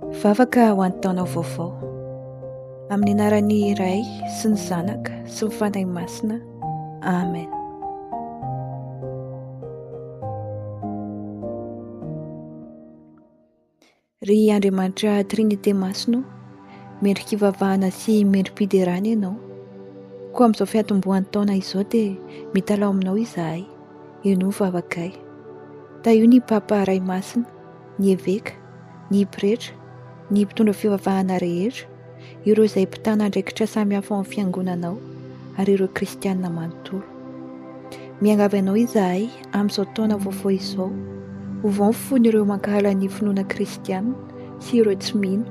Vavaka ho an'ny taona vaovao. Amin'ny anaran'ny Ray sy ny Zanaka sy ny Fanahy Masina. Amen. Ry Andriamanitra Trinite Masina ô, mendri-kivavahana sy mendri-piderana Ianao. Koa amin'izao fiatombohan'ny taona izao dia mitalaho aminao izahay, henoy ny vavakay. Tahio ny Papa Ray Masina, ny Eveka, ny Pretra, ny mpitondra fivavahana rehetra, ireo izay mpitana andraikitra samihafa ao amin'ny Fiangonanao ary ireo Kristiana manontolo. Miangavy Anao izahay amin'izao taona vaovao izao, ovao ny fon'ireo mankahala ny finoana kristiana sy ireo tsy mino.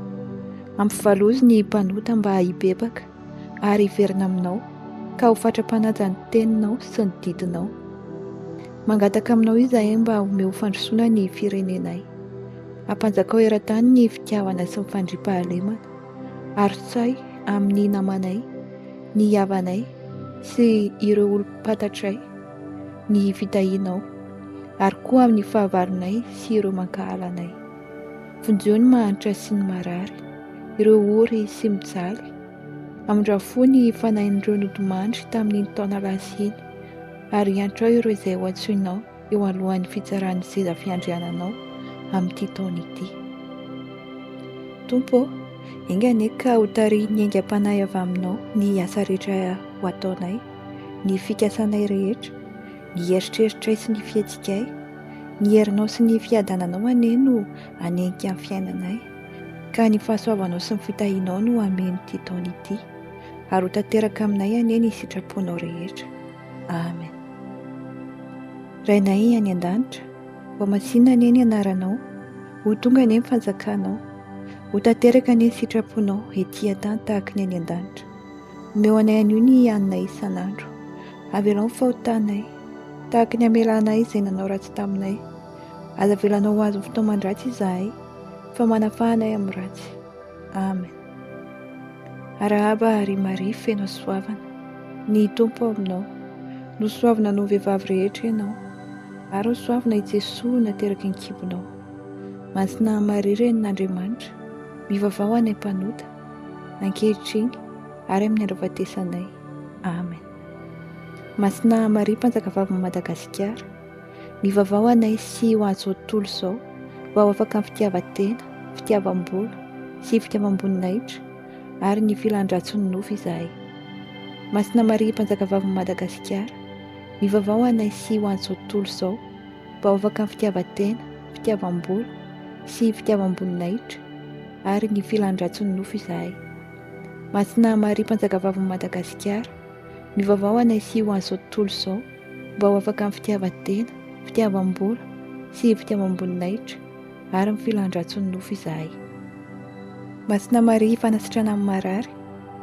Ampivalozy ny mpanota mba hibebaka ary hiverina Aminao ka ho fatra-panaja ny Teninao sy ny didinao. Mangataka Aminao izahay mba omeo fandrosoana ny firenenay. Ampanjakao eran-tany ny fitiavana sy ny fandriampahalemana. Arotsahy amin'ny namanay, ny havanay sy ireo olom-pantatray ny fitahianao, ary koa amin'ny fahavalonay sy ireo mankahala anay. Vonjeo ny mahantra sy ny marary, ireo ory sy mijaly. Amindrao fo ny fanahin'ireo nodimandry tamin'iny taona lasa iny, ary iantrao ireo izay ho antsoinao. eo alohan'ny fitsaran'ny seza fiandriananao amin'ity taona ity. Tompo ô, enga anie ka ho tarihin'ny aingam-panahy avy aminao ny asa rehetra ho ataonay, ny fikasanay rehetra, ny eritreritray sy ny fihetsikay. Ny herinao sy ny fiadananao anie no hanenika ny fiainanay, ka ny fahasoavanao sy ny fitahianao no hameno ity taona ity, ary ho tanteraka aminay anie ny sitraponao rehetra. Amen. Rainay any an-danitra, hohamasinina anie ny anaranao, ho tonga anie ny fanjakanao, ho tanteraka anie ny sitraponao ety an-tany tahaka ny any an-danitra. Omeo anay anio ny haninay isan'andro. Avelao ny fahotanay, tahaka ny amelanay izay nanao ratsy taminay. Aza avelanao ho azon'ny fitaoman-dratsy izahay, fa manafaha anay amin'ny ratsy. Amen. Arahaba ry Maria feno hasoavana, ny Tompo ao aminao. Nosoavina noho ny vehivavy rehetra ianao, ary nosoavina i Jesoa nateraky ny kibonao. Masina Maria Renin'Andriamanitra, mivavaha ho anay mpanota, ankehitriny ary amin'ny andro hahafatesanay. Amen. Masina Maria Mpanjakavavin'i Madagasikara, Mivavaha ho anay sy ho an'izao tontolo izao mba ho afaka amin'ny fitiavan-tena, fitiavam-bola sy fitiavam-boninahitra ary ny filan-dratsin'ny nofo izahay. Masina Maria Mpanjakavavin'i Madagasikara, mivavaha ho anay sy ho an'izao tontolo izao mba ho afaka amin'ny fitiavan-tena, fitiavam-bola sy fitiavam-boninahitra ary ny filan-dratsin'ny nofo izahay. Masina Maria Mpanjakavavin'i Madagasikara, Mivavaha ho anay sy ho an'izao tontolo izao mba ho afaka amin'ny fitiavan-tena, fitiavam-bola sy fitiavam-boninahitra ary ny filan-dratsin'ny nofo izahay. Masina Maria fanasitrana ny marary,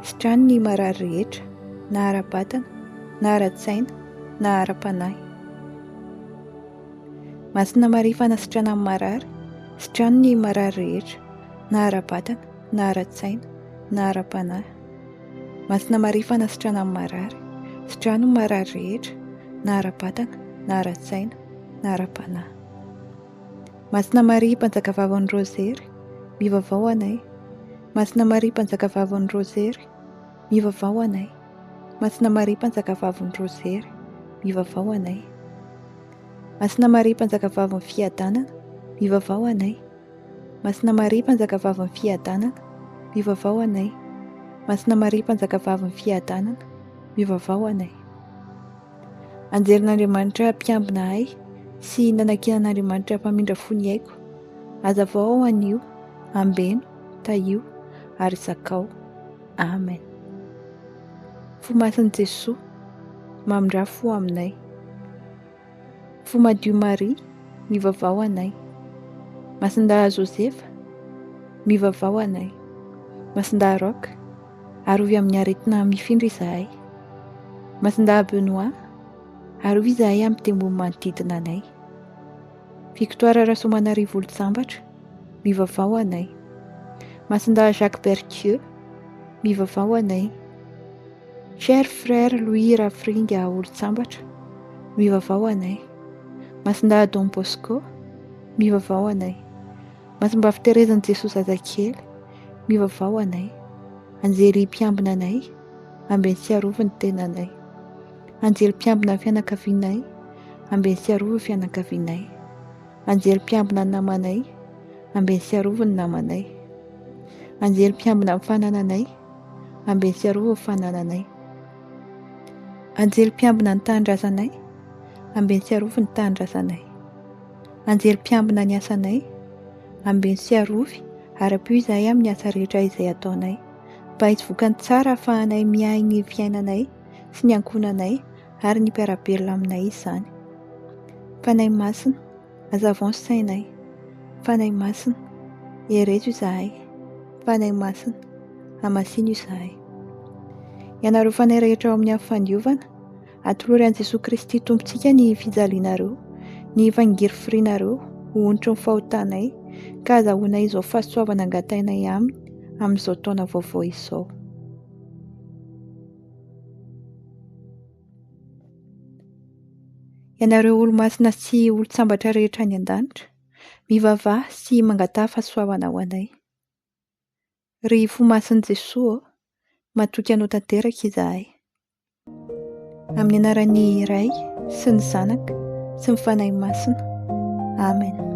sitrano ny marary rehetra, na ara-batana, na ara-tsaina, na ara-panahy. Masina Maria fanasitrana ny marary, sitrano ny marary rehetra, na ara-batana, na ara-tsaina, na ara-panahy. Masina Maria fanasitrana ny marary, sitrano ny marary rehetra, na ara-batana, na ara-tsaina, na ara-panahy. Masina Maria Mpanjakavavin'ny Rozery, mivavaha ho anay. Masina Maria Mpanjakavavin'ny Rozery, mivavaha ho anay. Masina Maria Mpanjakavavin'ny Rozery, mivavaha ho anay. Masina Maria Mpanjakavavin'ny Fiadanana, mivavaha ho anay. Masina Maria Mpanjakavavin'ny Fiadanana, mivavaha ho anay. Masina Maria Mpanjakavavin'ny Fiadanana, mivavaha ho anay. Anjelin'Andriamanitra mpiambina ahy sy nanankinan'Andriamanitra mpamindra fo ny aiko, hazavao aho anio, ambeno, tahio ary zakao. Amen. Fo Masin'i Jesoa, mamindrà fo aminay. Fo madio Maria, mivavaha ho anay. Masindahy Josefa, mivavaha ho anay. Masindahy Roch, arovy amin'ny aretina mifindra izahay. Masindahy Benoît, arovy izahay amin'ny tembony manodidina anay. Victoire Rasoamanarivo Olontsambatra, mivavaha ho anay. Masindahy Jacques Berthieu, mivavaha ho anay. Cher frère Louis Rafiringa Olontsambatra, mivavaha ho anay. Masindahy Don Bosco, mivavaha ho anay. Masimbavy Terezan'i Jesoa Zazakely, mivavaha ho anay. Anjely mpiambina anay, ambeno sy arovy ny tenanay. Anjely mpiambina ny fianakavianay, ambeno sy arovy ny fianakavianay. Anjely mpiambina ny namanay, ambeno sy arovy ny namanay. Anjely mpiambina ny fanananay, ambeno sy arovy ny fanananay. Anjely mpiambina ny tanindrazanay, ambeno sy arovy ny tanindrazanay. Anjely mpiambina ny asanay, ambeno sy arovy ary ampio izahay amin'ny asa rehetra izay ataonay, mba hisy vokany tsara ahafahanay miahy ny fiainanay sy ny ankohonanay ary ny mpiara-belona aminay izany. Fanahy Masina, hazavao ny sainay. Fanahy Masina, herezo izahay. Fanahy Masina, hamasino izahay. Ianareo fanahy rehetra ao amin'ny afo fandiovana, Atolory an'i Jesoa Kristy Tompontsika ny fijalianareo, ny fangirifirinareo ho onitry ny fahotanay, ka azahoanay izao fahasoavana angatahinay Aminy amin'izao taona vaovao izao. Ianareo olomasina sy olon-tsambatra rehetra any an-danitra, mivavaha sy mangataha fahasoavana ho anay. Ry Fo Masin'i Jesoa ô, matoky Anao tanteraka izahay. Amin'ny anaran'ny Ray sy ny Zanaka sy ny Fanahy Masina. Amen.